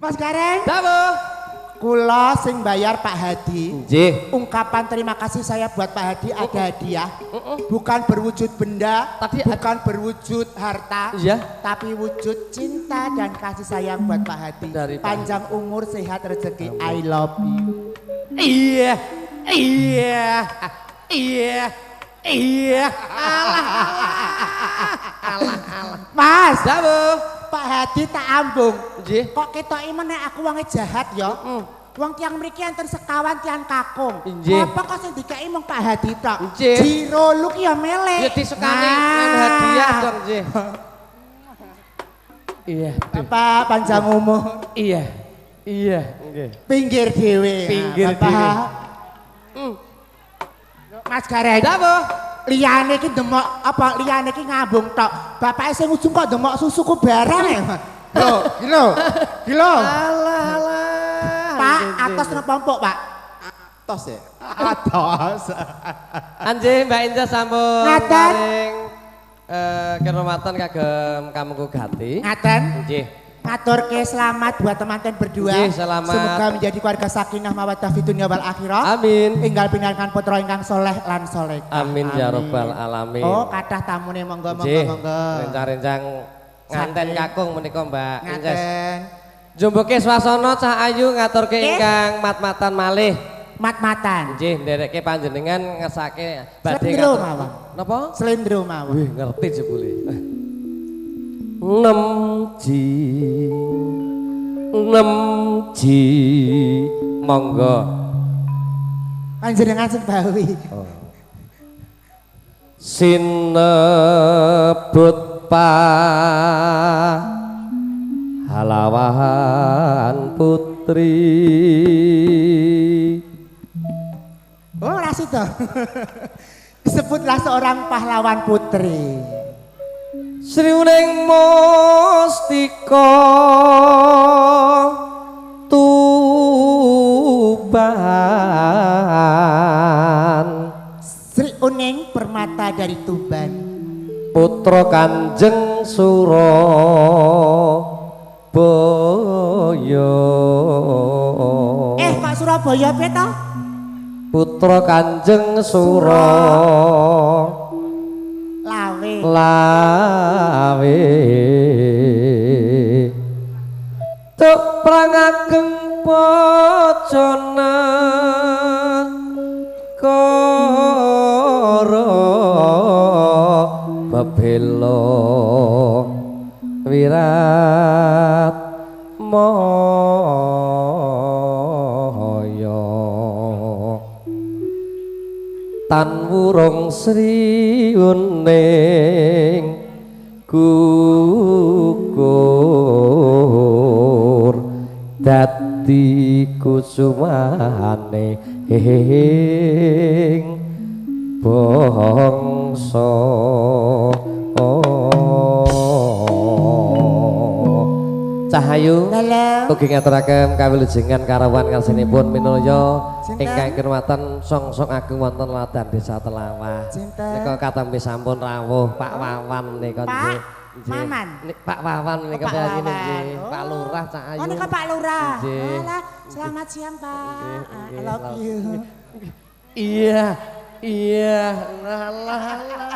Mas Gareng, Dawuh. Kula sing bayar Pak Hadi. Nggih. Ungkapan terima kasih saya buat Pak Hadi ada hadiah. Bukan berwujud benda, Tadi bukan berwujud harta, tapi wujud cinta dan kasih sayang buat Pak Hadi. Dari Pak Panjang umur, sehat rezeki. I love you. Iya. Iya. Iya. Iya. Alah alah. Alah alah. Mas, Dawuh. Pak Hadi tak ambung. Nggih. Kok ketoke meneh aku wonge jahat ya? Wong tiyang mriki enten sekawan tiyang kakung. Nggih. Apa kok sing dikeki mung Pak Hadi tok? Nggih. Jiro lu ki ya melek. Ya disukani ngan hadiah dong, nggih. Iya. Bapak panjang umur. Iya. Iya, nggih. Pinggir dhewe. Pinggir Bapak. dhewe. Mas Gareng. Dawuh. Liyane iki demok apa liyane iki ngambung tok. Bapake sing ujung kok demok susuku barang ya. Lho, iki lho. Iki lho. Alah alah. Pak, Nggih, nggih. atos napa empuk, Pak? Atos ya. Atos. Anjih Mbak Indah sampun Ngaten. paring keromatan kagem kamangku gati. Ngaten. Nggih. Ngaturke selamat buat teman-teman berdua. Nggih, selamat. Semoga menjadi keluarga sakinah mawaddah fid dunya wal akhirah. Amin. Enggal pinangkan putra ingkang soleh lan soleh. Amin ya rabbal alamin. Oh, kathah tamune, monggo monggo Nggih. monggo. Rencang-rencang nganten kakung menika Mbak Inces. Ngaten. Jumbuke swasana cah ayu ngaturke Nggih. ingkang mat-matan malih. Mat-matan. Nggih, nderekke panjenengan ngesake badhe Slendro ngatur. mawon. Napa? Slendro mawon. Wih, ngerti jebule. 6G 6G monggo. Panjenengan sing bawi. Sinebut pahlawan putri. Oh, ora sida. Disebutlah seorang pahlawan putri. Sri Uning Mustika Tuban. Sri Uning permata dari Tuban. Putra Kanjeng Surabaya. Kok Surabaya piye to? Putra Kanjeng Sura Lawe. Lawe. Tuk prang ageng pojone kara bebela wirat moyo tan wurung Sri Uning gugur dadi kusumane ing bangsa. Cahayu Dalem. Ugi ngaturaken kawilujengan karawan ngarsanipun minulya Sinten? Ingkang kinurmatan songsong agung wonten ladan desa Telawah. Sinten? Nika katampi sampun rawuh Pak Wawan nika Pak nggih. Nggih. Maman? Pak Wawan nika Oh, Pak piyayine Wawan. nggih. Oh. Pak Lurah Cak Ayu. Oh, nika Pak Lurah. Nggih. Alah, selamat siang Pak. Nggih, I nggih, love you. Iya. Iya, alah alah.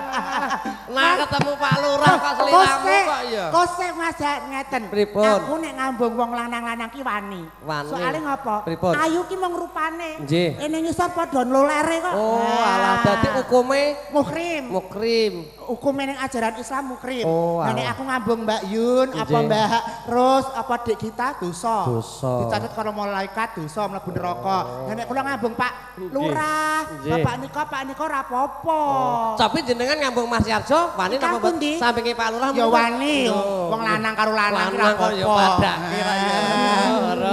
Nah ketemu Pak Lurah kok sliramu kok ya. Kose Mas ngeten. Pripun? Aku nek ngambung wong lanang-lanang ki wani. Wani. Soale ngopo? Pripun? Ayu ki mung rupane. Nggih. Ene ngisor padha nlolere kok. Oh, alah dadi hukume muhrim. Mukrim. Hukume ning ajaran Islam muhrim. Oh, Nah, nek alah. aku ngambung Mbak Yun, apa Nggih. Mbak Ros, apa Dik kita dosa. Dosa. Dicatet karo malaikat dosa mlebu neraka. Nah, nek kula ngambung Pak Lurah, Nggih. Bapak nika, Pak nika ora apa-apa. Oh. Tapi jenengan ngambung Mas Yarjo wani napa Kang pundi? Sampinge Pak Lurah? Ya wani, wong lanang karo lanang ki ora Lanang kok ya apa-apa. padake ra ya.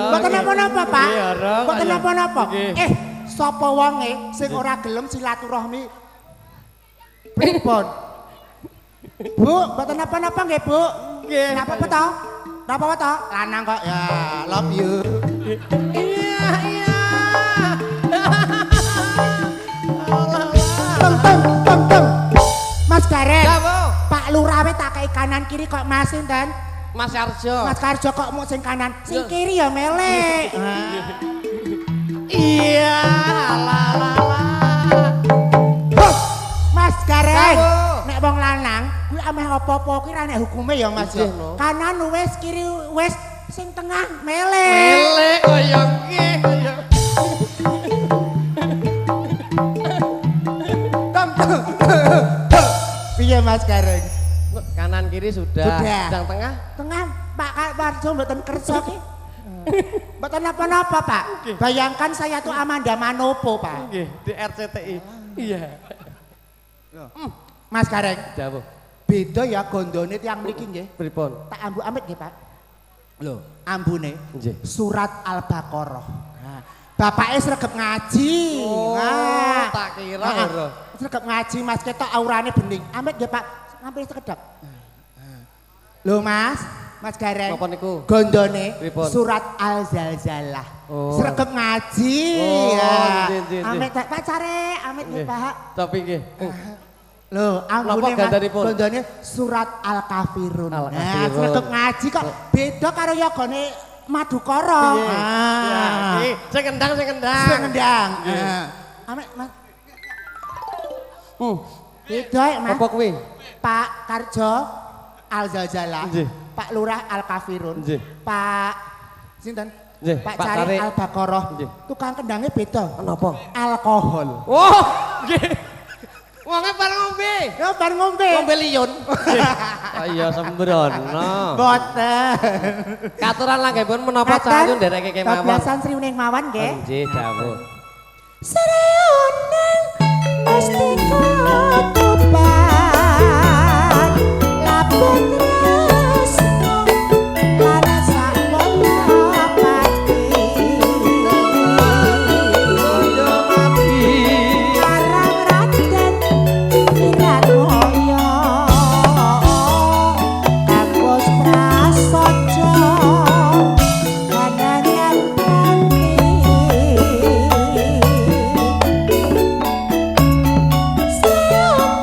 Mboten napa-napa, Pak. Nggih, ora. Mboten napa-napa. Nggih. Sapa wonge sing ora gelem silaturahmi? Pripun? Bu, mboten napa-napa nggih, Bu? Nggih. Napa apa to? Napa apa to? Lanang kok ya, love you. Iya, iya. Teng teng teng teng. Mas Gareng. Ya, Bu. Pak Lurah we tak kei kanan kiri kok Mas sinten? Mas Arjo. Mas Karjo kok mau sing kanan, sing kiri ya melek. Iya, la la la. Mas Gareng, nek wong lanang kuwi ameh apa-apa kuwi ra nek hukume ya Mas. Kanan wis, kiri wis, sing tengah melek. Melek kaya nggih kaya. Piye Mas Gareng? Kanan kiri sudah. Sedang tengah? Tengah Pak Warjo mboten kersa ki. Mboten napa-napa, Pak. Bayangkan saya tuh Amanda Manopo, Pak. Nggih, di RCTI. Iya. Mas Gareng. Dawuh. Beda ya gondone tiyang mriki nggih. Pripun? Tak ambu amit nggih, Pak. Lho, ambune. Nggih. Surat Al-Baqarah. Nah, bapake sregep ngaji. Oh, nah, tak kira lho. Sregep ngaji Mas, ketok aurane bening. Amit nggih, Pak. Hampir sekedap. Lho Mas, Mas Gareng. Napa niku? Gondone pripun? Surat Al-Zalzalah. Oh. Sregep ngaji. Oh, ya. nggih. Amit tak pacare, amit nggih, Pak. Tapi nggih. Lho, ambune gondone surat Al-Kafirun. Al-Kafirun. Nah, sregep ngaji kok beda karo yogane Madukara. Nah, sing kendang, sing kendang. Sing kendang. Amit Mas. Beda Mas. Apa kuwi? Pak Karjo Al-Zalzalah, Pak Lurah Al-Kafirun, Pak sinten? Pak Cari Al-Baqarah. Tukang kendangnya beda. Kenapa? Alkohol. Oh, nggih. Wonge bareng ngombe. Ya bareng ngombe. Ngombe liyon. Oh iya sembrono. Boten. Katuran langgepun menapa cah ndereke kemawon. Bablasan sriuning mawon nggih. Nggih, dawuh. Sriuning mesti ketupat. Lapun tresno lan sakmono pati. Kaya mati. Karang Raden Wiratmoyo kakus prasaja kananyan pati. Sriuning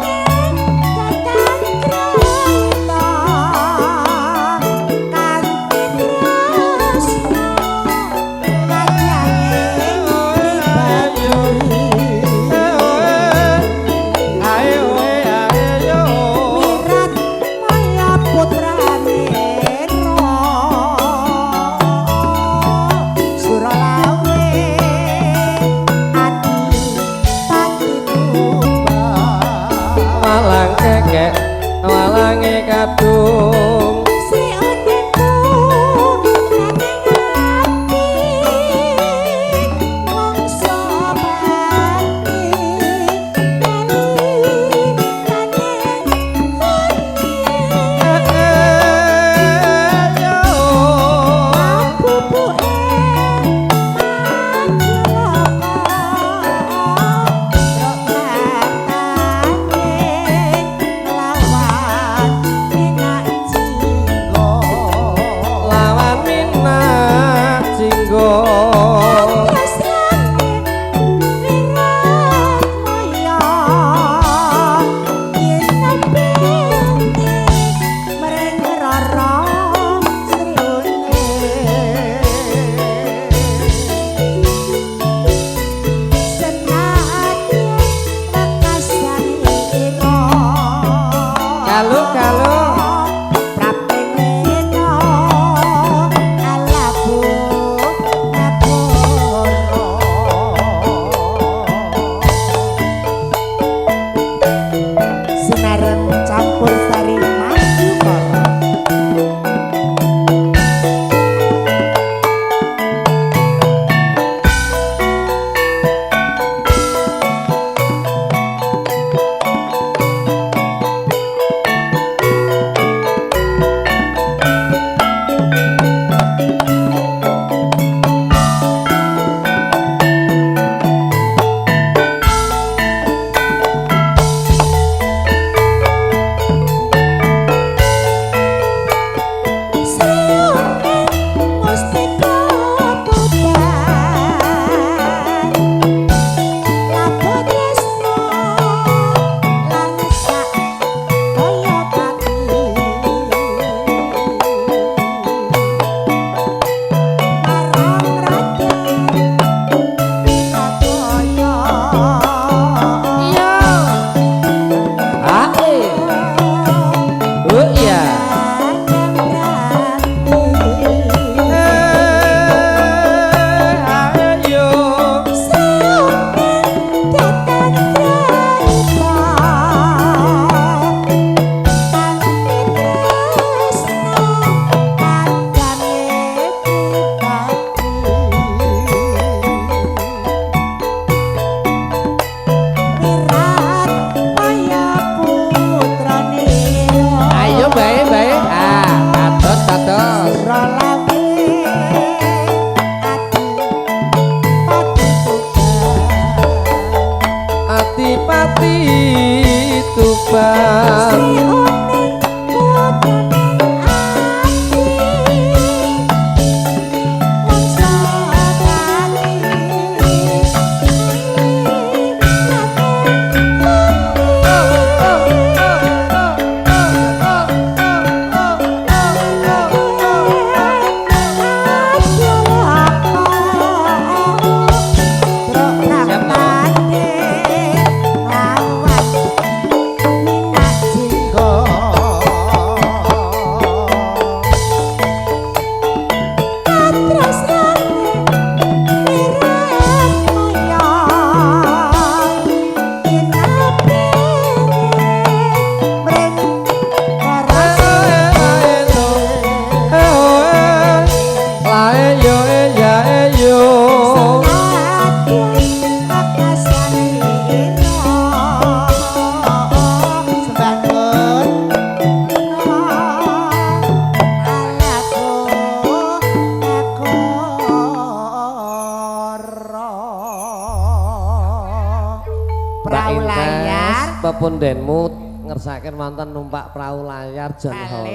Perahu layar pepundenmu ngersaken wonten numpak perahu layar Jan Horo.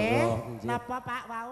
Napa Pak wau?